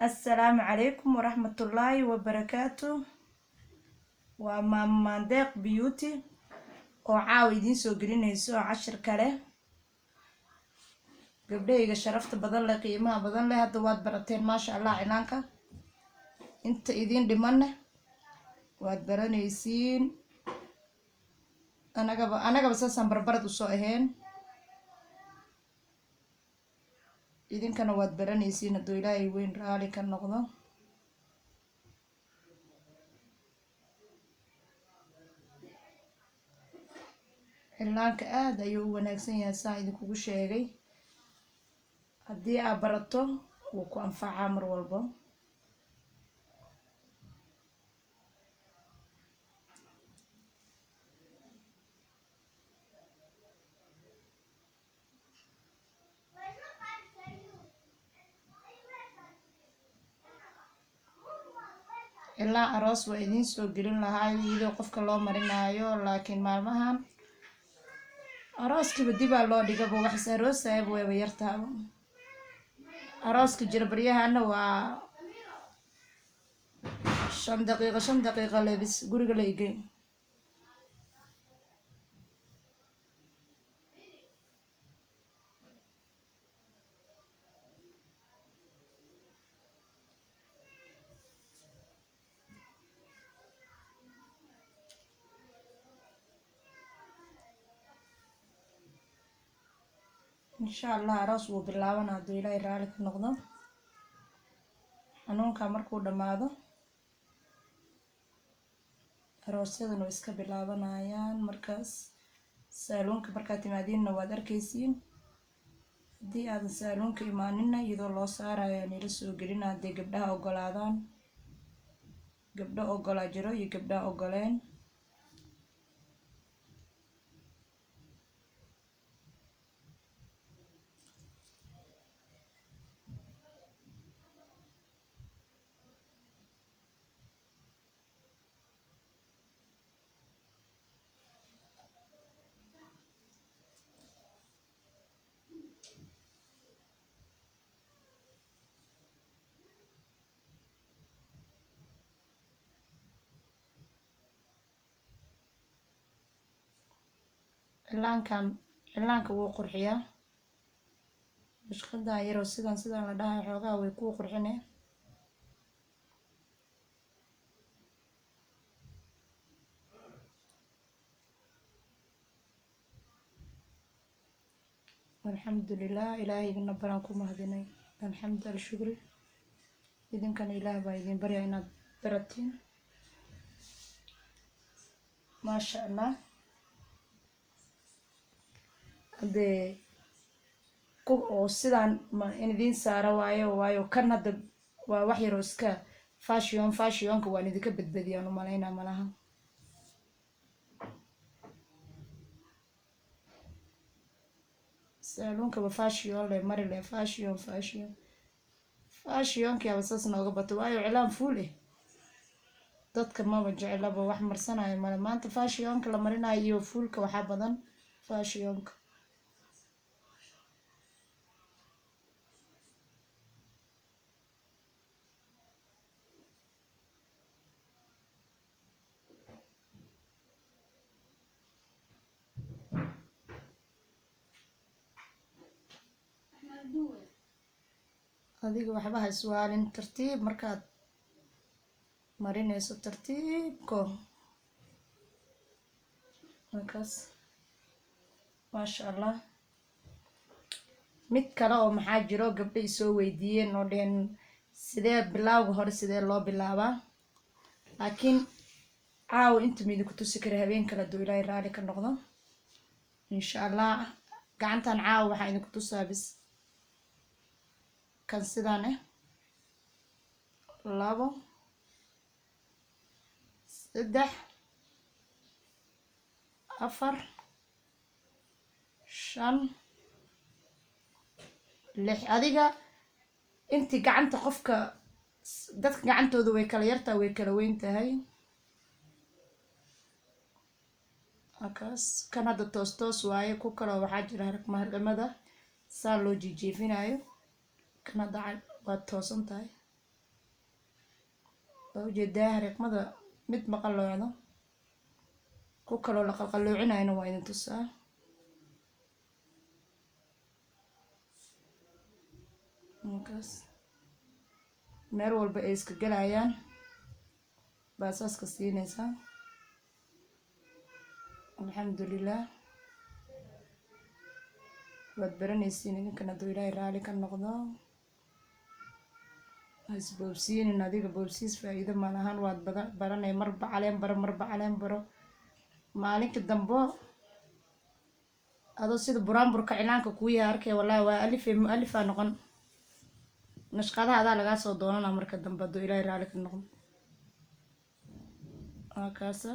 Assalaamu calaykum waraxmatullaahi wabarakaatu. Waa Maama Maandeeq Beauty oo caawa idiin soo gelinayso cashir kale. Gabdhahayga sharafta badan leh, qiimaha badan leh, hadda waad barateen maasha Allah cilaanka. Inta idiin dhimanne waad baranaysiin. Anagaba saasaan barbarad usoo ahayn. Idinkana waad baranaysiin hadduu Ilaahay weyn raali ka noqdo. Cilaanka aad ayuu u wanaagsan yahay saan idinkugu sheegay. Haddii aad barato wuu ku anfacaa mar walbo. Ilaa aroos waa idiin soo gelin lahaa iyadoo qofka loo marinaayo, laakiin maalmahan arooskiiba dibaa loo dhigaba, wax is aroosayaba wayba yartaaba. Arooska jira baryahana waa 5 daqiiqo, 5 daqiiqo lebis guriga la igey. Insha Allah aroos wuu bilaabana hadduu Ilaahay raali ka noqdo. Xanuunka markuu dhammaado aroosyadana way iska bilaabanayaan. Markaas saaluunka markaad timaadiinna waad arkaysiin. Haddii aadan saaluunka imaaninna, iyadoo loo saarayo nila soo gelina hadday gabdhaha ogolaadaan. Gabdho ogolaa jiro iyo gabdhaha ogoleen. Cilaankan, cilaanka wuu qurxiyaa. Mushqadan yaroo sidan la dhahay xoogaa way kuu qurxine. Alxamdulilah, Ilaahayna baraan ku mahadinay. Alxamdu alshukri. Idinkana Ilaah baa idin baryaa inaad baratiin, maasha Allah. Haddee ku oo sidaan ma in idiin saara waayo kan hadda waa wax yaroo iska fashion. Fashionka waan idinka badbadiyaan u malaynaa malaha. Saaluunkaba fashion le mari le, fashion fashion fashionkiaba saas nooga bato, waayo cilaan fuul eh dadka maba jeclaba, wax marsanayo male. Maanta fashionka la marinayo iyo fuulka waxaa badan fashionka. Adiga waxba ha iswaalin, tartiib markaad marinayso, tartiibko markaas, maasha Allah. Mid kale oo maxaa jiro gabdho isoo weydiiyeen oo dheheen sidee bilaawga hore sidee loo bilaabaa, laakiin caawa inta midinku tusi kara. Habeen kale hadduu Ilaahay raali ka noqdo, insha Allah. Gacantan caawa waxaa idinku tusaa bis kan sidaan ah: 2, 3, 4, 5, 6. Adiga intii gacanta qofka, dadka gacantooda way kala yartaa, way kala weyn tahay. Akaas kan hadda toos toos waaye. Ku kaloo waxaa jira harqma harqimada saa loo jiijiifinayo. Kan hadda waa toosan tahay. Waa ujeedaa xariiqmada mid ma qalloocdo, ku kaloo la qalqalloocinayana waa idin tusaa. Markaas meel walba ay iska gelayaan baa saaska siinaysaa. Alxamdulilah, waad baranaysiin idinkan hadduu Ilaahay raali ka noqdo. Ha isboobsiinin adiga, boobsiis faa'iido malahan. Waad bada baranay, marba caleen baro, marba caleen baro. Maalinka dambo adoo sida buraanburka cilaanka kuu yahay arkay, wallahi waa alifay mu-alifaa noqon. Nashqadaha adaa lagaa soo doonanaa marka dambe hadduu Ilaahay raali ka noqdo. Waa kaasa,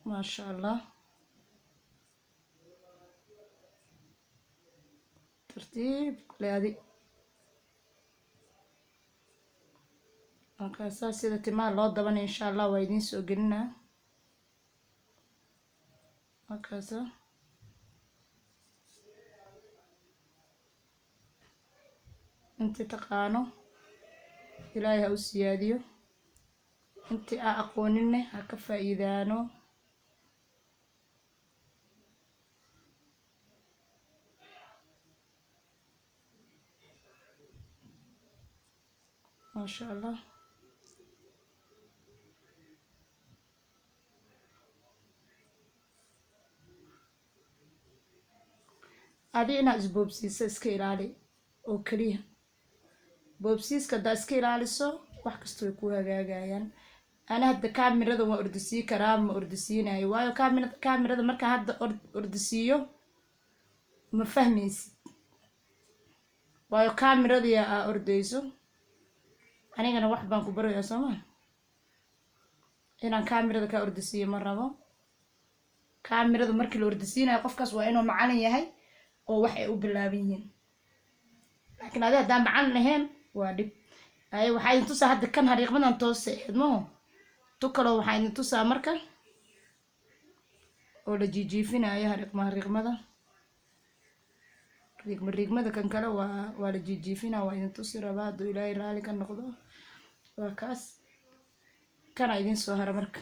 maasha Allah. Tartiib kule adi. Markaasaa sida timaha loo dabanay insha Allah waa idiin soo gelinaa. Markaasa intii taqaano Ilaahay ha u siyaadiyo, intii aa aqooninne ha ka faa'iidaano. Maasha Allah. Adi inaad isboobsiiso iska ilaali oo keliya. Boobsiiska haddaa iska ilaaliso, wax kasta way ku hagaagayaan. Ana hadda kaamirada waan ordisiin karaa, ma ordisiinayo, waayo kaamirada markaa hadda ordisiiyo ma fahmaysid, waayo kaamirada aa ordeyso. Anigana wax baan ku barayaa, soo ma inaan kaamirada kaa ordisiiyo ma rabo. Kaamirada markii la ordisiinayo, qofkaas waa inuu macalin yahay oo wax ay u bilaaban yihiin, laakiin adi haddaan macalin ahayn waa dhib. Ay, waxaa idin tusaa hadda kan hariiqmadan toose ahayd maho tu kaloo. Waxaa idin tusaa marka oo la jiijiifinayo hariiqma hariiqmada, riigma riigmada. Kan kale waa la jiijiifinaa, waa idin tusi rabaa hadduu Ilaahay raali ka noqdo. Waa kaas, kana idin soo hara. Marka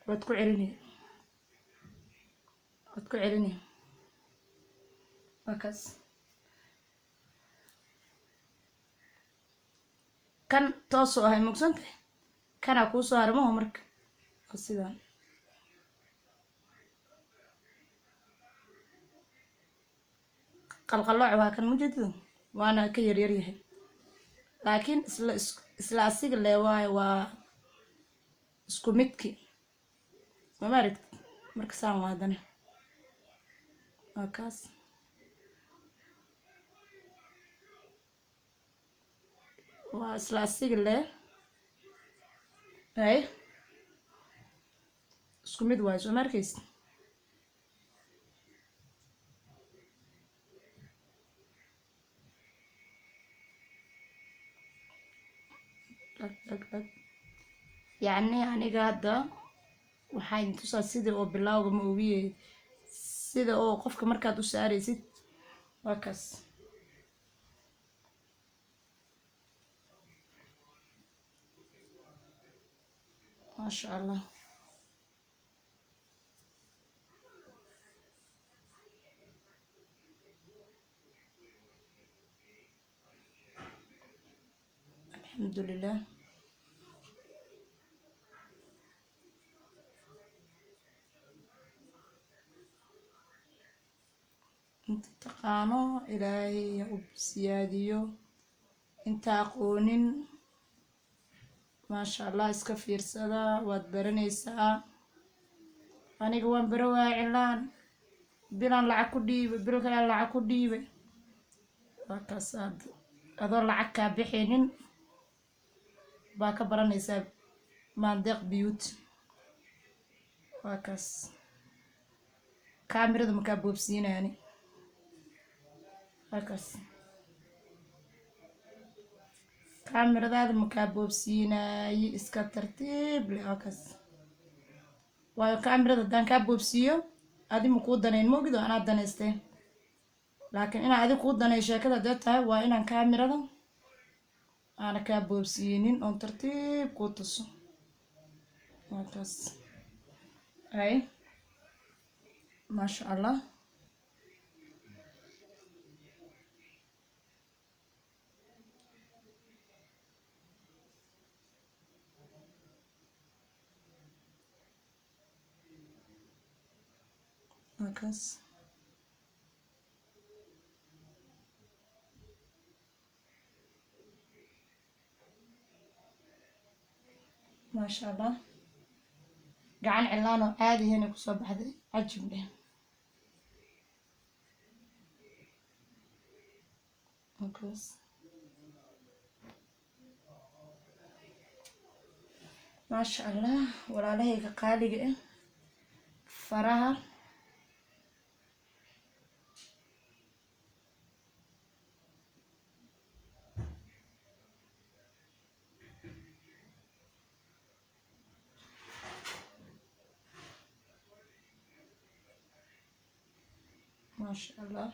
waad ku celinaya, waad ku celinaya. Waa kaas, kan toosoo ahay mugsantahay, kanaa kuu soo hara maho. Marka waa sidaan. Qalqalooc waa kan, mujeedada waana ka yaryar yahay, laakiin isla asiga le waayo, waa isku midki, sooma aragtid? Marka saan waa haddana, waa kaas. Waa isla asiga le ay isku mid waayo, sooma arkaysid? Dhag dhag dhag. Yacni aniga hadda waxaa idin tusaa sida oo bilowga ma ogiye, sida oo qofka markaad u saaraysid. Waa kaas. Maasha Allah. Alxamdulilah. Inta taqaano Ilaahay ha u siyaadiyo, inta aqoonin maasha Allah, iska fiirsada, waad baranaysaa. Aniga waan baro waaya cilaan, bilaan lacag ku dhiibay, bil kale lacag ku dhiibay. Waa kaas, aad adoo lacag kaa bixinin baa ka baranaysaa Maandeeq Beauty. Waa kaas. Kaamirada makaa boobsiinaani. Waa kaas, kaamiradaada makaa boobsiinaayi, iska tartiib leh. Waa kaas, waayo kaamirada haddaan kaa boobsiiyo Adi ma kuu danayn mogido, anaa danaystee, laakiin inaan adi kuu danay sheekada hadee tahay, waa inaan kaamirada aana kaa boobsiinin oon tartiib kuu tuso. Waakaas ay, maasha Allah. Waakaas, maasha Allah. Gacan cilaan oo caadihana kusoo baxday, cajib leh. Waakaas, maasha Allah, walaalahayga qaaliga ah. Faraha maasha Allah.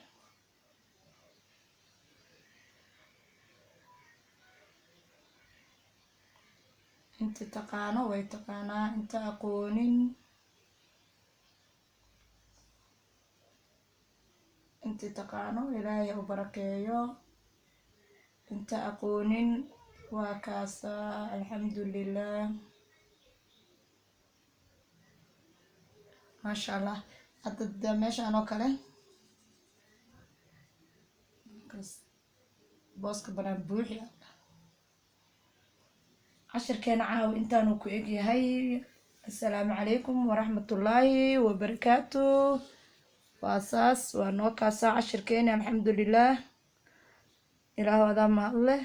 Inta taqaano way taqaanaa, inta aqoonin, inta taqaano Ilaahay u barakeeyo, inta aqoonin waa kaasaa. Alxamdulilah, maasha Allah. Hadda de meeshaan oo kale kaas booska banaan buuxi. Cashirkeena caawa intaanu ku egyahay. Assalaamu calaykum waraxmatullaahi wabarakaatu. Waa saas, waa noo kaasaa cashirkeena. Alxamdulilah, Ilaahu adaa mahad leh.